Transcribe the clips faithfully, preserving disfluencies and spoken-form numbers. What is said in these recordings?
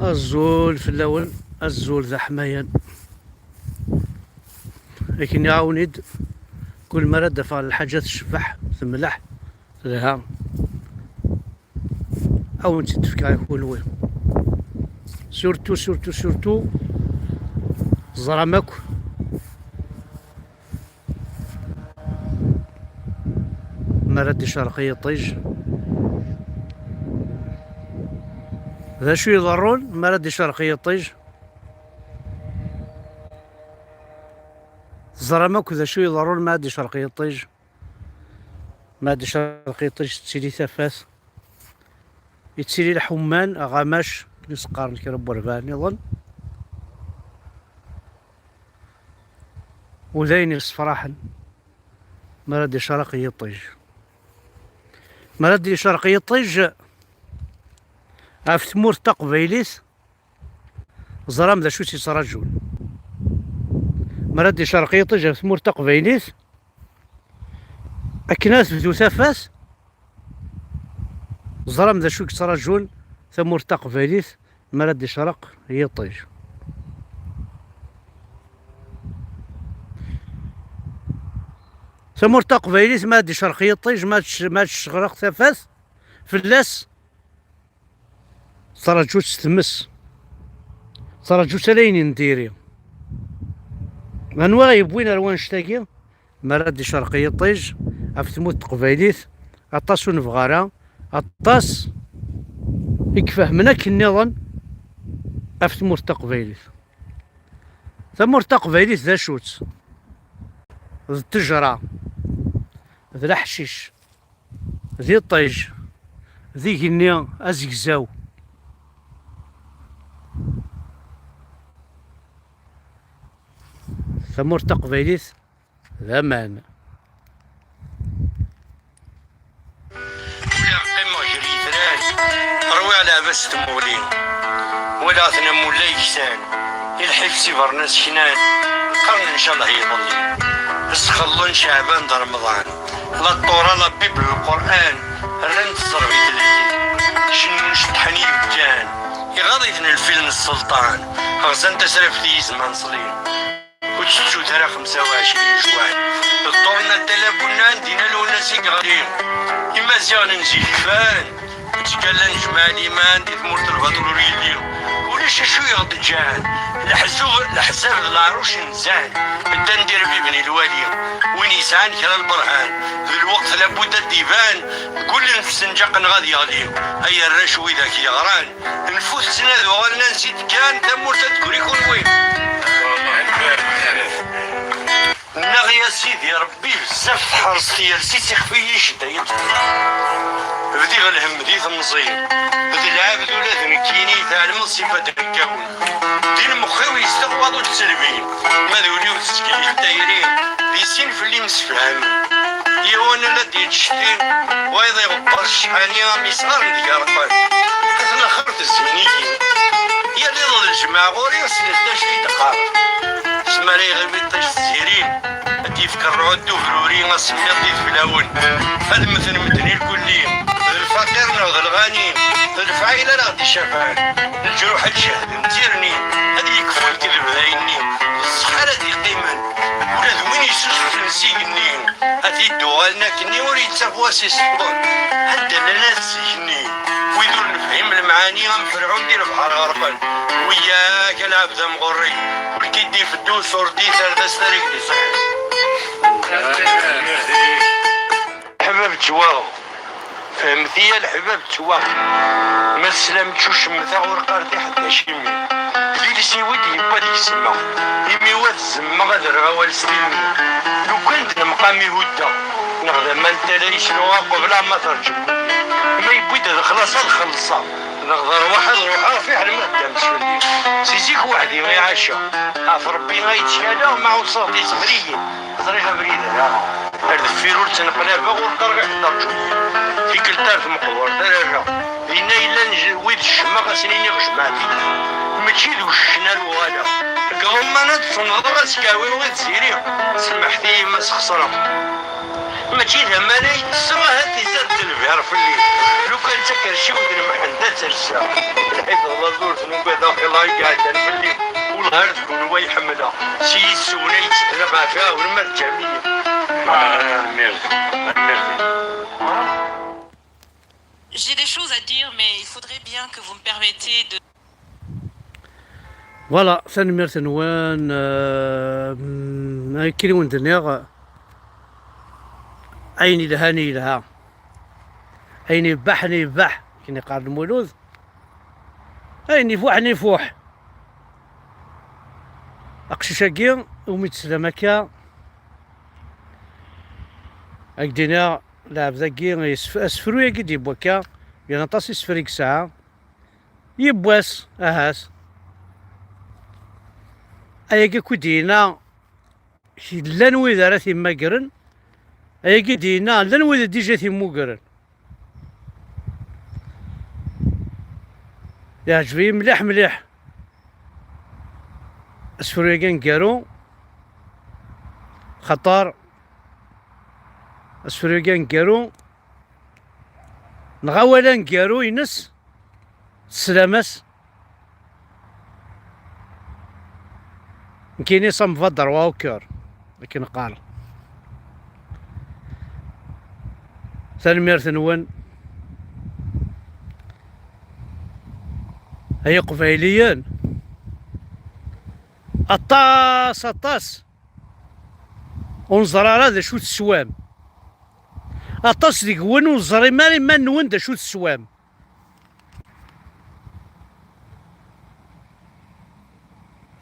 Azul fell-awen, azul d aḥmayan. Akken iɛawen-id, kul mi ara d-afeɣ lḥaǧa tecbeḥ, temleḥ, telha, ad wen-tt-id-fkeɣ i kunwi. Surtout, surtout, surtout, teẓram akk mi ara d-icerq yiṭij. D acu iḍerrun mi ara d-icerq yiṭij? Teẓram akk d acu iḍerrun mi ara d-icerq yiṭij? Mi ara d-icerq yiṭij, tettili tafat, yettili lḥumman, aɣamac, i s-qqaren kra n werbaɛ nniḍen. U d ayen yessefraḥen mi ara d-icerq yiṭij. Mi ara d-icerq yiṭij ɣef tmurt taqbaylit, ẓram d acu i tt-yettraǧun. Mi ara d-icerq yiṭij ɣef tmurt taqbaylit, akken ad tebdu tafat, ẓram d acu i yettraǧun tamurt taqbaylit mi ara d-icerq yiṭij. Tamurt taqbaylit, ma ad d-icerq yiṭij, ma ad tec-, ma ad tecreq tafat fell-as, ttraǧu-tt tmes, ttraǧu-tt ala ayen n diri. Anwa i yewwin ar wanect-agi? Mi ara d-icerq yiṭij ɣef tmurt teqbaylit, aṭas ur nebɣi ara, aṭas i ifehmen akken nniḍen ɣef tmurt taqbaylit. Tamurt taqbaylit d acu-tt? D ttejra, d leḥcic, d iṭij, d igenni azegzaw. Tamurt taqbaylit d aman. Ula qqimeɣ gar yitran, rwiɣ leɛbas tmuɣli. Walaɣ-ten am ulay ksan, i lḥif s ibernas knan, qqaren ncallah iḍelli. Sxelḍen Ceɛban d Remḍan, la Ṭṭura, la Bible, Lqur'an, rran-t ẓẓerb i tlelli. Cennun ceṭṭḥen yibekkan, iɣaḍ-iten lfil n sselṭan, ɣzan tasraft i yizman ṣlin. Ur tettut ara xemsa u ɛecrin jwan. Ṭṭurna Dda Labunnan, dina Lwennas i yeɣli. Imaziɣen n zik kfan, ttgallan jmaɛ liman di tmurt n lbaṭel ur yelli. Ulac acu i ɣ-d-ǧǧan, leḥzub, leḥsab d leɛruc nzan. Ddan d irbiben i lwali, win yesɛan kra n lberhan, d lweqt labud ad d-iban, deg wullen fsenǧaq neɣ ad yeɣli. Ay arrac widak yeɣran, nfu tettnad uɣalen ansi d-kkan, tamurt ad d-tegri kunwi. Nniɣ ya Sidi Rebbi, bezzaf tḥerṣ tyersi-s, ixef-iyi ccedda yeṭṭef. Bdiɣ lhemm di temẓi, d lɛebd ula d nekkini, tɛelmeḍ s ifadden kkawen. Di lmex-iw yesteqwaḍ ur d-telbi, ma d ul-iw tettkel-it tayri, di sin fell-i msefhamen. Yiwen la d-yettcettil, wayeḍ iɣebber ccḥani am yesɣaren deg rqel. At laxert zzin-iyi. Yal iḍ d lǧemɛa ɣur-i, slet d acu i d-qqaren. Asmi ara iɣib iṭij tezhirin, ad d-yefk rrɛud d ubruri, asemmiḍ di teflawen. Ad mmten medden irkulli, d lfaqir neɣ d lɣani, d lefɛayel ara ɣ-d-icafan. Leǧruḥ ad d-cehden tirni, ad yekfu lekdeb d ayenni, d ṣṣeḥḥa ara d-yeqqimen. Ula d win yessusfen s igenni, ad t-id-uɣalen akkenni ur yettaf wass iseṭṭlen. Anda llan at zik-nni, wid ur nefhim lemɛani am Ferɛun di lebḥer ɣerqen. Wiyyak a lɛebd amɣurri, ur k-id-ifeddu usurdi, tardast ara k-d-iṣeḥḥen. Ḥbab ttwaɣ. Fehmet-iyi a leḥbab ttwaɣ. Ma teslam tcucmet-aɣ ur qqaret i ḥedd acimi. D iles-iw i d-yewwa deg ssma. Imi wa tzemmeɣ ad rreɣ awal s timmi. Lukan d lemqam i huddeɣ, neɣ d aman n tala yesnuɣ qbel ama terǧem. Ma yewwi-d ad xlaṣ ad xellṣeɣ, neɣ d rrwaḥ ad ruḥeɣ, fiḥel ma teddamt fell-i. Si zik weḥd-i i ɛaceɣ, ɣef Rebbi ay ttkaleɣ, ma ɛusseɣ d izmer-iyi. Ẓriɣ abrid ara. Ar deffir ur ttneqlabeɣ, ur qqareɣ i ḥedd rǧu. Tikkelt ar tmeqbert ara rreɣ. Dinna i llan j-, wid jjmeɣ, ad sen-iniɣ jemɛet-iyi. Mačči d uccen ar uɣaleɣ. Deg ḍemman ad d-tennḍeɣ, ad s-kɛwiɣ i tziri. Semḥet-iyi ma sxeṣreɣ. Mačči d aman ay ttesseɣ, ahat izad-d lbir fell-i. Lukan d takerciwt n Mḥend ad tersa. Lḥif d laẓurt n ugad axila i iɛeddan fell-i. Wellah ar d kunwi ay ḥemmleɣ. S yiswen ay ttedreɣ ɣef iɛawen ma d Ǧamiya. Tanemmirt. Tanemmirt. J'ai des choses à dire, mais il faudrait bien que vous me permettiez de... Voilà, tanemmirt-nwen. Euh, mm, akken i wen-d-nniɣ, ayen ilhan yelha, ayen ibbaḥen ibbaḥ, akken iqqar Lmulud, ayen ifuḥen ifuḥ. Aqcic-agi umi d-teslam akka, ad k-d-iniɣ, lɛebd-agi, yesf-, asefru-agi d-yewwi akka, gan aṭas isefra i yesɛa, yiwwas, ahat. Ayagi akk i d-yenna, llan wid ara t-immagren, ayagi d-yenna, llan wid déjà t-immugren. Yeɛǧeb-iyi mliḥ, mliḥ asefru-agi aneggaru, xaṭer asefru-agi aneggaru, neɣ awal aneggaru-ines, teslam-as. Nekkini ça me va droit au cœur, akken qqar. Tanemmirt-nwen ay Iqbayliyen. Aṭas, aṭas ur neẓri ara d acu teswam. Aṭas deg-wen ur neẓri ara iman-nwen d acu teswam.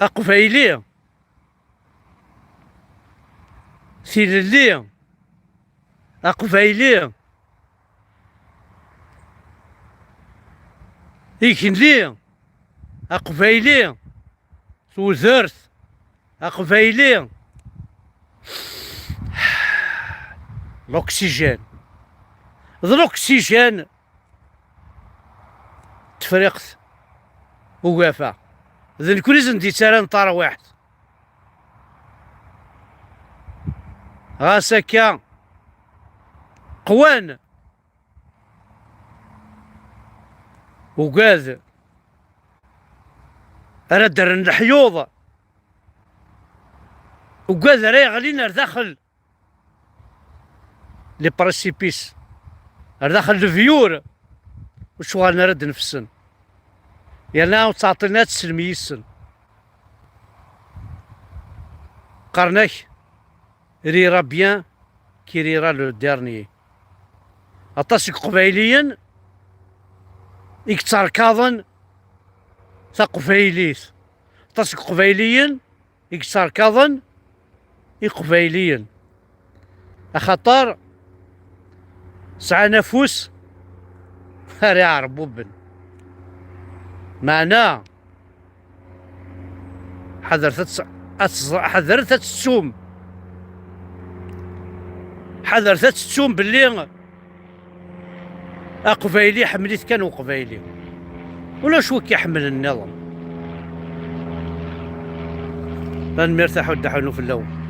Aqbayli, tilelli, aqbayli, igenni, aqbayli, tudert, aqbayli, l'oxygène. D l'oxygène, tefriqt ugafa. D nekkni i sen-d-yettarran tarwiḥt. Ɣas akka, qwan ugad ara d-rren leḥyuḍ, ugad ara yeɣlin ar daxel les précipices, ar daxel lebyur, ur ttwaɣalen ara d-nefsen. Yerna ur ttɛeṭṭilen ad teslem yis-sen. Qqaren-ak, rira bien qui rira le dernier. Aṭas seg Iqbayliyen i yetterkaḍen taqbaylit. Aṭas seg Iqbayliyen i yetterkaḍen Iqbayliyen. Axaṭer sɛan afus ara iɛerbuben. Meɛna, ḥadret ad tt-, ad tẓ-, ḥadret ad tettum. Ḥadret ad tettum belli Aqbayli, ḥemmel-it kan Uqbayli. Ulac wi k-iḥemmlen nniḍen. Tanemmirt, aḥuddu aḥunnu fell-awen.